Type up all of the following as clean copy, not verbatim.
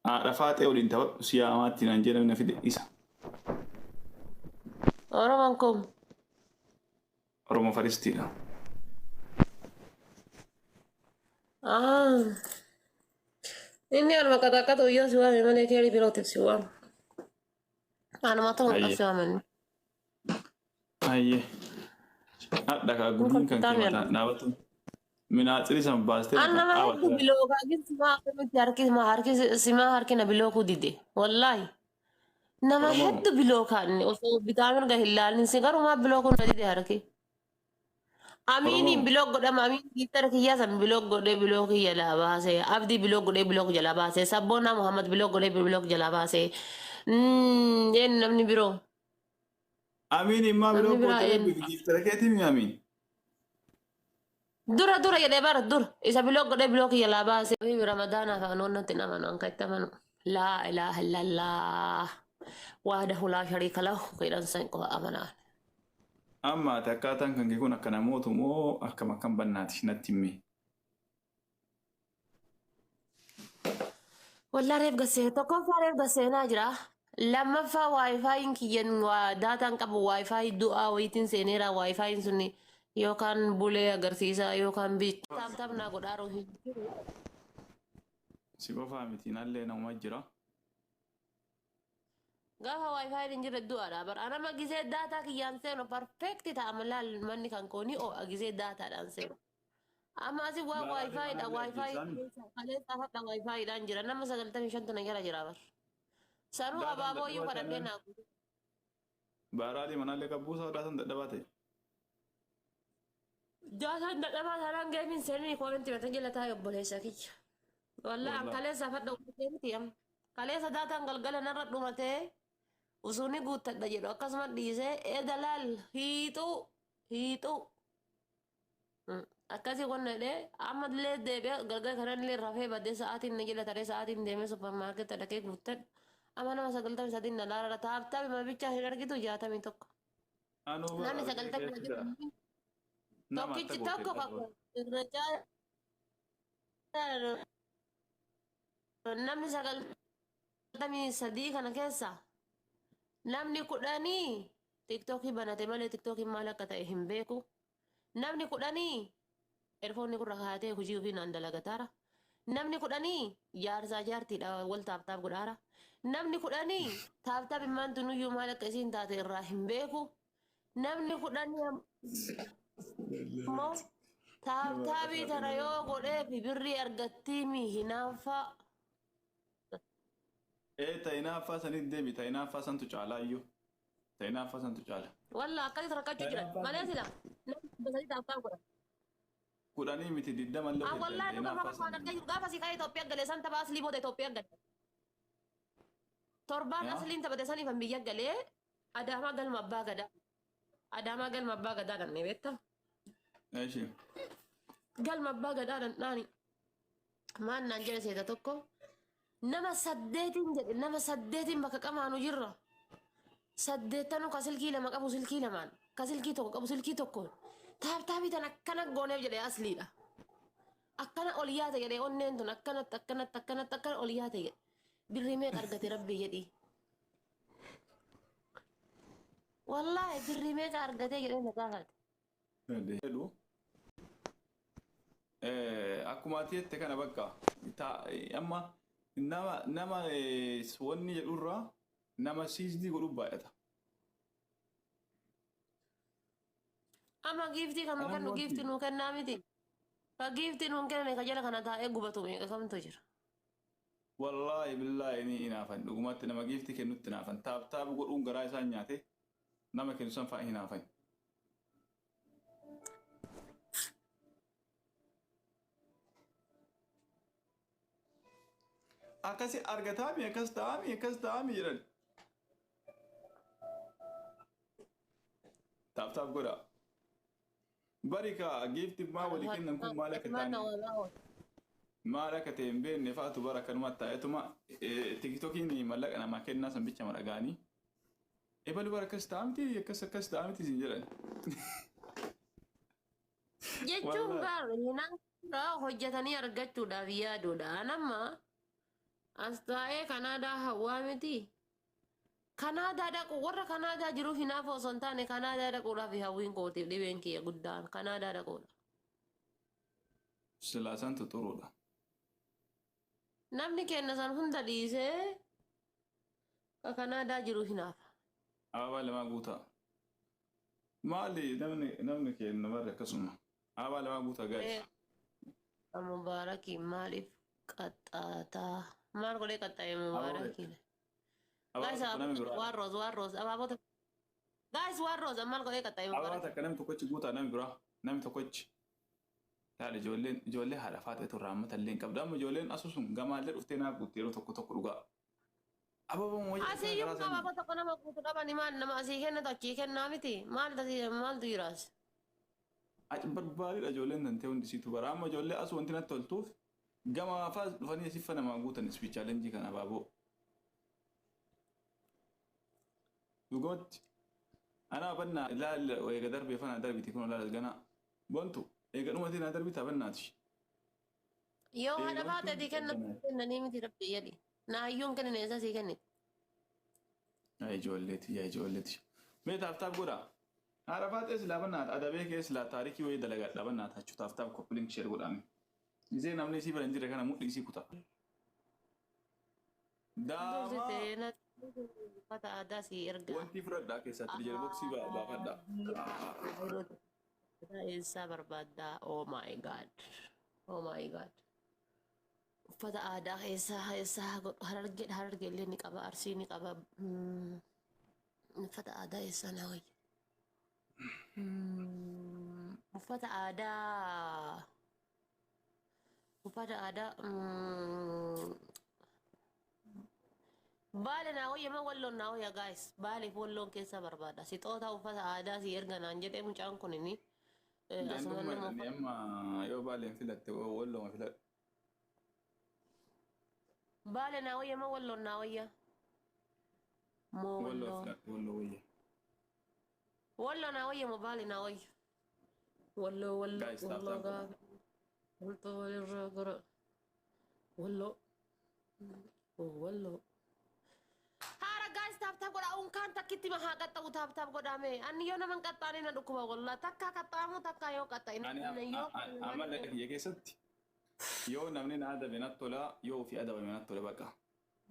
Haadha faaxee waliin taphadhu si yaamaatti naan jedhame na fide isa. Oromoon kun Oromoo faristiidha. Ah. Inni anuma qaxaqqaxu iyyoo si waame malee keerii birootiif si waame. Anuma ta'uun Hayyee. si waamani. Hayyee. Hadha kaa gudiin kan kee mataa dhaabatu. Minaaxiri san baastee An mataa nama hedduu dhaabata. bilookaa gin simaa akkamitti harki simaa harki simaa harki na bilookuu dide. Wallaahi. Nama Oromoo. hedduu bilookaa inni osoo bitaa mirga hin laalin si garumaa bilookuu na dide harki. Amiiniin Oromoo. bilook godhama amiin giiftara kiyyaa san bilook godhee bilookii jalaa baase. Abdii bilook godhee bilook jalaa baase. Sabboonaa Muhammad bilook godhee bilook jalaa baase. Eenyu namni biroo? Amiin immaa Namni biloo biraa gootee eenyu? giiftara keetii mi amiin? Dura dura jedhee bara dura isa bilook godhee bilook jalaa baase. Habibi Ramadaanaaf anoon natti hin amanu an kan itti amanu. Laa ilaaha illallah. Wahdahu laa shariika lahu jedhan san qofa amanaan. Amma ati akkaataan kan kee kun akka namootu moo akkam akkam bannaati natti himi. Wallaa reef gassee tokkoffaa reef gasseenaa jira. Lammaffaa waayifaayiin kiyyan waa daataan qabu waayifaayi du'aa wayiitiin seeneera waayifaayiin sun yookaan bulee agarsiisa yookaan bicha taap taap naa godhaaruu hin jiru. Si qofaa miti nallee namuma jira. Gaafa waayifaayiin hin jirre du'aadha bara. Anama gisee daataa kiyyaan seenu perfect ta'a laal manni kan koo ni o'a gisee daataadhaan seenu. Amma asi waa Baaraadhi waayifaayiidha manallee waayifaayi ajjeesaami. kaleessa hadha waayifaayiidhaan jira nama 95tu na jala jira bar. Sanuu Daataan abaaboo iyyuu dadhabaa kadhadhee taanaan naa guute. baaraadhi manallee qabbuusaa daataan dadhabaa ta'e. Daataan dadhabaa taanaan geemiin seenii koomenti mata jala taa'e obboleessa kiyya. Wallah an Wallah. kaleessa fadha uummatee miti amma. Kaleessa daataan galgala narra dhumatee osoo ni guuttadha jedhu akkasuma dhiisee eeda laal hiixuu hiixuu. Akkasii qonna jedhee amma illee deebi'ee galgala kanallee rafee badee sa'aatiin na jala taree sa'aatiin deemee supparmaarkeetti dhaqee guuttadha. Amma nama 93 na laala taaptaabi ma bichaa hin argitu 61. Anuu bara Namni argee 90 keessa jira. Nama tokkichi akka tokko goote kakku irra caalaa namni 93 kana keessa namni 10 tiktookii banate malee tiktookiin maal akka ta'e hin beeku. Namni 10 erfoonni gurra kaa'atee hojii ofii naan dalagataara. Namni 10 jaarsaa jaartiidha wal taaptaap godhaara. Namni 10 taaptaap immaan tunuyyuu maal akka isiin taate irraa hin beeku. Namni 10 ammoo taaptaabii tana yoo godhee fi birrii argattii mi hinaaffaa. Ee ta hinaaffaa sanitti deebi ta hinaaffaa santu caalaa iyyuu. Ta hinaaffaa santu caala. Walla akkasitti rakkachuu jiran malee sila namni 300 taaptaap godha. 10 miti 20 illee Ah, hojjetan wallahi ta dhugama hinaaffaa waan san. argaa jiru gaafa si ka'ee Itoophiyaa galee san tapha aslii booda Itoophiyaa galee. Torbaan Yaa. asliin taphate saniif biyya galee Adaamaa galma abbaa gadaa. Adaamaa galma abbaa gadaa dhannee beektaa? Eeshi. Galma abbaa gadaa dhandhaani. Maal naan jedhe seeta tokko nama saddeetiin jedhe nama saddeetiin bakka qamaanu jirra. Saddeettanu ka silkii lama qabu silkii lamaan ka silkii tokko qabu silkii tokkoon taaptaabii tan akkana gooneef jedhe asliidha. Akkana ol yaate jedhe onneen tun akkanatti akkanatti akkanatti akkana ol yaate jedhe. Birrii meeqa argate rabbii jedhii. Wallaahi birrii meeqa argatee jedhee na gaafate. Jedhu akkuma ati jette kana bakka amma nama nama wanni jedhurraa nama siisdii godhu baay'ata. Amma giiftii kan nuu Anam kennu wanti giiftii nuu kennaa miti. Ka giiftii nuun kenname ka jala kana taa'ee gubatu meeqa kamtu jira. Wallaahi billaahi ni hinaafan dhugumatti nama giiftii kennutti hinaafan taap taap godhuun garaa isaan nyaate nama kennu san fa'a hinaafan. Akkasi argataami akkas ta'aami akkas ta'aami jedhan. Taap taap godha. Bari kaa giifti maa walii kennan kun maal akka Maal taane na waamaa oolu? Maal akka ta'e hin beekne fa'atu bara akkanuma taa'etuma tiktokiin mallaqa namaa kennaa san bicha dhaga'anii ebalu bara akkas ta'a miti akkas akkas ta'a miti isin jedhan. Jechuun Wallaahi. bar hinaaffaa hojjetanii argachuudhaaf yaaduudha. An amma As taa'ee Kanaadaa hawwaa miti. Kanaadaa dhaqu warra Kanaadaa jiruuf hinaaf osoo hin taane Kanaadaa dhaquudhaaf hawwiin kootiif dhibeen kiyya guddaan Kanaadaa dhaquudha. Silaa santu xuruudha. Namni kenna san hunda dhiisee ka Kanaadaa jiru hinaafa. Ababaa lamaa guutaa. Maali namni kenna barre akkasuma. Ababaa lamaa guutaa, guys. Mubaarakiin maaliif qaxxaataa? Maal godhee qaxxaa'e Mubaarakiin? Ababaa Guys, tokko namni biraa. Waan rose, waan rose, abaabota. Guys, waan rose, maal godhee qaxxaa'e Ababaa Mubaarakiin? takka namni tokkochi guutaa, namni biraa. Namni tokkochi. Taala ijoollee haadha faatee turre ammata illee hin qabdu. Amma ijoolleen asu sun gamaallee dhuftee naaf guutte yeroo tokko tokko dhugaa. Ababaan wayii Asii karaa iyyuu sanii. abaaboo tokko nama guutu dhabani, maal nama asii kennatu achii kennaa miti? Maal maaltu jiraas? Achi barbaadidha ijoolleen tantee hundi isiitu bara. Amma ijoollee asu wanti natti toltuuf gama faa dhufanii asiffa namaa guutan speed challenge kana abaaboo. Dhugumatti. Anaa bannaa ilaali, eega darbee fana darbiti kun ilaali gana. Bontu eega dhumatti naa darbita bannaati. Yoo haadha Eega faatee wanti kennatu kennanii miti, rabbi jedhi. Naayyuun kennine eessa sii kenniti? Yaa ijoolleeti, yaa ijoolleeti. Mee tap tap godhaa. Haadha faatee silaa bannaata adabee kee silaa taarikii wayii dalagadha bannaata achuu tap tap copy link share godhaame. Isee namni isii bira hin jirre kana mudhii isii kuta. Dursi Daamaa seenaa uffata aadaa sii ergaa. wanti fudhadhaa keessatti jala boksii baafadhaa. Eessaa barbaaddaa? Oh my God. Oh my God. Uffata aadaa eessaa godhu? Harargee, Harargee illee ni qaba, Arsii ni qaba. Uffata aadaa eessaa naa wayya? Uffata aadaa. Uffata aadaa. Baale naa wayya moo Walloon naa wayya, guys? Baaleef Walloon keessa barbaada. Sixoota uffata aadaa si erga naan jedhee mucaan kun inni. Asuma Gandummaa nama jedhanii amma yoo Baaleen filatte Wallooma filadhu. Baale naa wayya moo Walloon naa wayya? Moo Walloo Walloo. filadhu, Walloo wayya. Walloo naa wayya moo Baale naa wayya? Walloo, Walloo. Guys, tap Walloo tap godha. gaafa. Walloo walirraa gara. Walloo. Walloo. Haara, guys, tap tap godha. Unkaan takkitti ma haa qaxxa'u, tap tap godhame. Ani yoo nama hin qaxxaane na dhukkuba wallaa. Takka qaxxaamu, takka yoo qaxxa'e. Ani Yoo amala kiyya keessatti yoo namni na adabe natti tola, yoo ofii adabame natti tola baqa.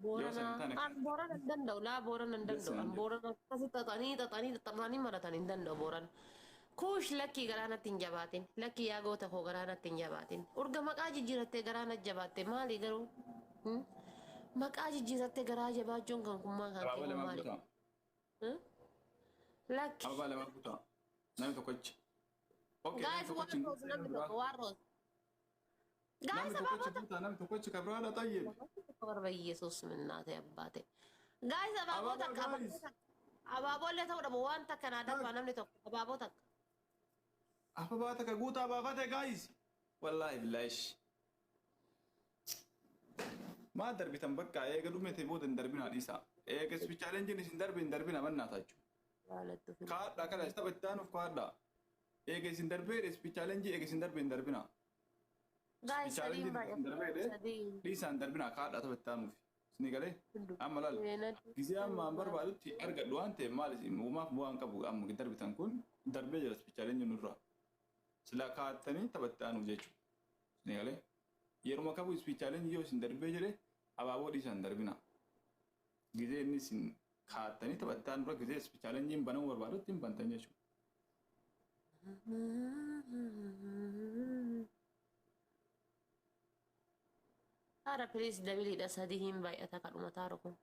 Yoo san hin Boorana taane an Boorana hin danda'u laa, Boorana hin danda'u. An Boorana akkasitti xaxanii xaxanii xaxanii maratan hin danda'u Boorana. Kuush, lakkii, garaa natti hin jabaatin. Lakkii, yaa goota koo, garaa natti hin jabaatin. Urga maqaa jijjiirattee garaa natti jabaatte maali garuu? Hmm? Maqaa jijjiirattee garaa jabaachuun kan kummaa kan Abaaboo kee kun lama maali? guutaa. Hmm? Lakki. Ababaa lama guutaa. Namni tokkochi. Okay, namni Guys, tokkochi waan hin rose guutaa namni namni biraa. tokko waan rose. Guys, Namni tokkochi abaaboo guutaa, namni tokkochi kan biraadha xayyee. tokko Yesuus minnaate abbaate. Guys, abaaboo Abaaboo takka, abaaboo guys. takka. Abaaboolee ta'uu dhabu, waan takka naa darbaa namni tokko abaaboo takka. Ababaa takka guutaa baafate, guys. Wallaahi billaahi. Maa darbitan bakka eega dhumete booda hin darbinaa dhiisa. Eega speed challenge isin darbe hin darbina mannaa taachuu. Jaalattu fi. Kaadhaa kana tapha itti aanuuf kaadhaa. Eega isin darbee speed challenge eega isin darbe hin darbinaa. Guys, Speed sadiin challenge isin darbee baay'ata. Sadii. dhiisaan darbinaa, kaadhaa tapha itti aanuuf. Isin galee amma laal. Gizee amma an barbaadutti argadhu waan ta'eef maal isin uumaaf bu'aan qabu amma darbitan kun darbee jira speed challenge nurraa. Sila kaa'attanii tapha itti aanuuf jechuudha. Isin galee yeruma qabu speed challenge yoo isin darbee jedhe abaaboo dhiisaan darbina. Gizee inni isin kaa'attanii tapha itti aanu dura gizee speed challenge banamuu barbaadutti hin bantan jechuudha. Haara, please, dabiliidha, sadii hin baay'ata kadhuma taaru kun.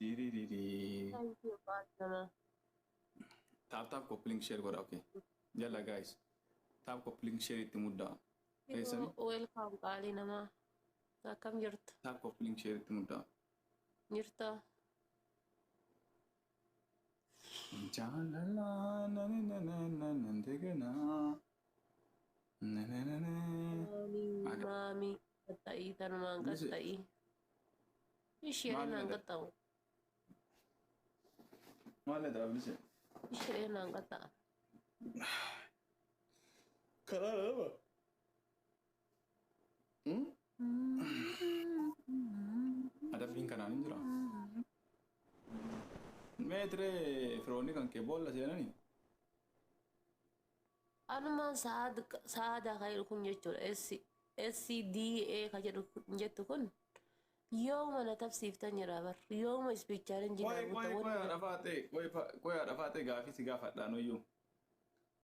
Thank you, nama. Tap tap copy link share godha, okay. Jalla guys. Tap copy link share itti muddaa. Eessani? Welcome, qaalii namaa. Akkam jirtu? Tap copy link share itti muddaa. Jirta? Jaalala na na na na na na ndegana na na na na. Maamii, Aga. maamii, qaxxa'ii tanumaan Listen. qaxxa'ii. Isheen Maal naan jedha? qaxxa'u. Maal jedha Abdise? Isheen naan qaxxa'a. Karaa lama. Adabbiin kanaan hin jira. Meetiree firoonni kan kee boolla seenanii. Anumaan sa'aadaa kan jedhu kun jechuudha. S S D A kan jedhu jettu kun yooma na tabsiiftan jira bar. Yooma ispiichaaliin Qoy qoy qoy haadha faatee, qoy qoy haadha faatee, gaafii si gaafadhaan iyyuu.